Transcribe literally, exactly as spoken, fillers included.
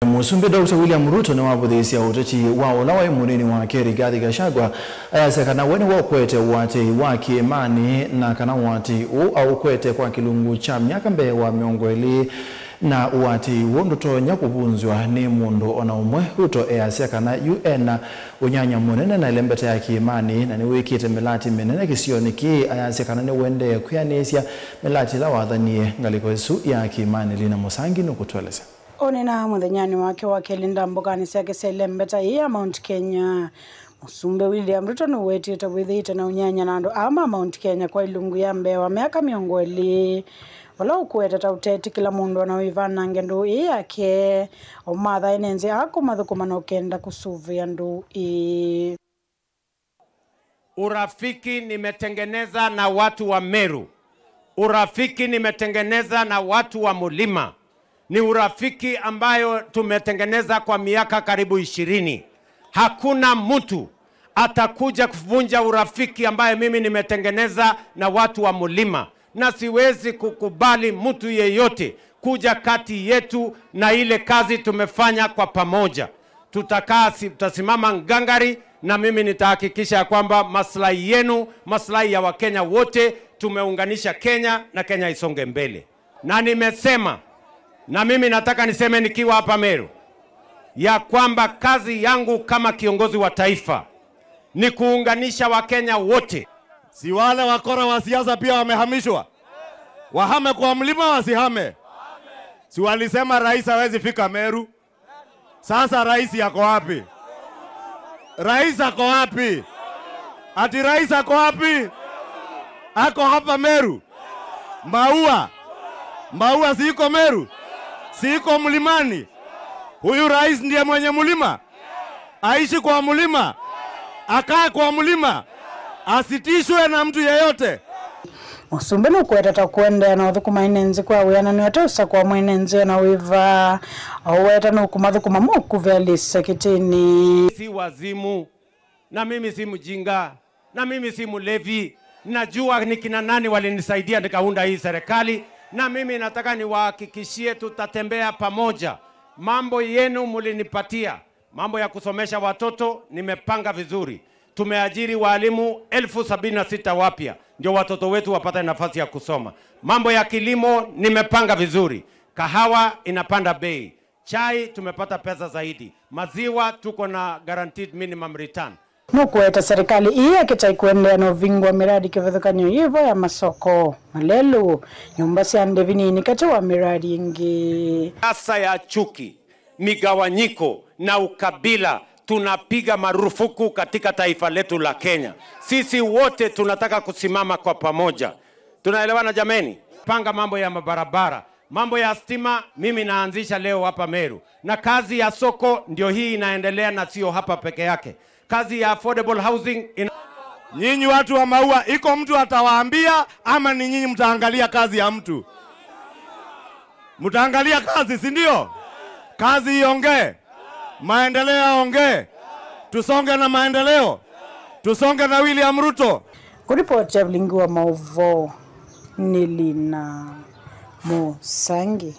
Mũsumbĩ Doctor William Ruto nĩwavũthĩĩsya ũteti wa ũla waĩ mũnini wake Rigathi Gachagua, ayasya kana we nĩwe ũkwete ũatĩĩi wa kĩĩmanĩ na kana ũatĩĩi ũũ aũkwete kwa kĩlungu kya myaka mbee wa mĩongo ĩlĩ, na ũatĩĩi ũũ ndũtonya kũvunzw'a nĩ mũndũ o na ũmwe. Ruto easya kana yu ena ũnyanya mũnene na ĩlembeta ya kĩĩmanĩ, na nĩwĩkĩte mĩlati mĩnene kĩsionĩ kĩĩ. Ayasya kana nĩũendee kwĩanĩsya mĩlati ĩla wathanie ngalĩko ĩsu ya kĩĩmanĩ. Lina Mũsangi nũkũtũelesya. Ũnena mũthenyanĩ wake wa kelĩ ndambũkanĩ syake sya ĩlembeta yĩĩ ya Mount Kenya, Mũsumbĩ William Ruto nũwetĩte wĩthĩĩte na ũnyanya na andũ aa ma Mount Kenya kwa ilungu ya mbee wa myaka mĩongo ĩlĩ, vala ũkũweta ta ũtetĩkĩla mũndũ ona wĩvanange ndũũ ĩĩ yake, ũmathae nenzĩ aa kũmathũkũma na ũkenda kũsũvĩa ndũũ ĩĩ. Urafiki nimetengeneza na watu wa Meru. Urafiki nimetengeneza na watu wa Mulima. Ni urafiki ambayo tumetengeneza kwa miaka karibu ishirini. Hakuna mtu atakuja kuvunja urafiki ambaye mimi nimetengeneza na watu wa Mulima. Na siwezi kukubali mtu yeyote kuja kati yetu na ile kazi tumefanya kwa pamoja. Tutakaa si-, tutasimama ngangari, na mimi nitahakikisha ya kwamba maslahi yenu, maslahi ya Wakenya wote, tumeunganisha Kenya na Kenya isonge mbele. Na nimesema, na mimi nataka niseme nikiwa hapa Meru, ya kwamba kazi yangu kama kiongozi wa taifa ni kuunganisha Wakenya wote. Si wale wakora wa siasa pia wamehamishwa? Wahame kwa mlima, wasihame? Si walisema rais hawezi fika Meru? Sasa rais ako wapi? Rais ako wapi? Ati rais ako wapi? Ako hapa Meru. Maua. Maua si iko Meru? Si iko mlimani? Huyu rais ndiye mwenye mlima. Aishi kwa mlima. Akae kwa mlima. Asitishwe na mtu yeyote. Mũsumbĩ nũkũweta ta kũendeea na ũthũkũma ene nzĩ kwa wĩananĩo ate ũsakũa mwene nzĩ ona wĩva. Aũweta nũkũmathũkũma mũkuvea lĩsa kĩtĩnĩ. Si wazimu, na mimi si mjinga, na mimi si mlevi. Najua ni kina nani walinisaidia nikaunda hii serikali, na mimi nataka niwahakikishie tutatembea pamoja. Mambo yenu mulinipatia, mambo ya kusomesha watoto nimepanga vizuri. Tumeajiri walimu elfu sabini na sita wapya, ndio watoto wetu wapate nafasi ya kusoma. Mambo ya kilimo nimepanga vizuri. Kahawa inapanda bei. Chai tumepata pesa zaidi. Maziwa tuko na guaranteed minimum return. Nũkũweta serikali ii ya kĩtai kũendeea na ũvingũa miradi kĩvathũkany'o yĩvo ya masoko, malelũ, nyũmba sya ndĩvi nini katĩ wa miradi ĩngĩ. Siasa ya chuki, migawanyiko na ukabila tunapiga marufuku katika taifa letu la Kenya. Sisi wote tunataka kusimama kwa pamoja. Tunaelewana jameni? Panga mambo ya mabarabara, mambo ya stima, mimi naanzisha leo hapa Meru. Na kazi ya soko ndio hii inaendelea na sio hapa peke yake. Kazi ya affordable housing ina- Nyinyi watu wa Maua, iko mtu atawaambia ama ni nyinyi mtaangalia kazi ya mtu? Mtaangalia kazi, si ndio? Kazi iongee, maendeleo yaongee, tusonge na maendeleo, tusonge na William Ruto. Kũripoti ya vilingi wa maũvoo nĩ Lina Mũsangi.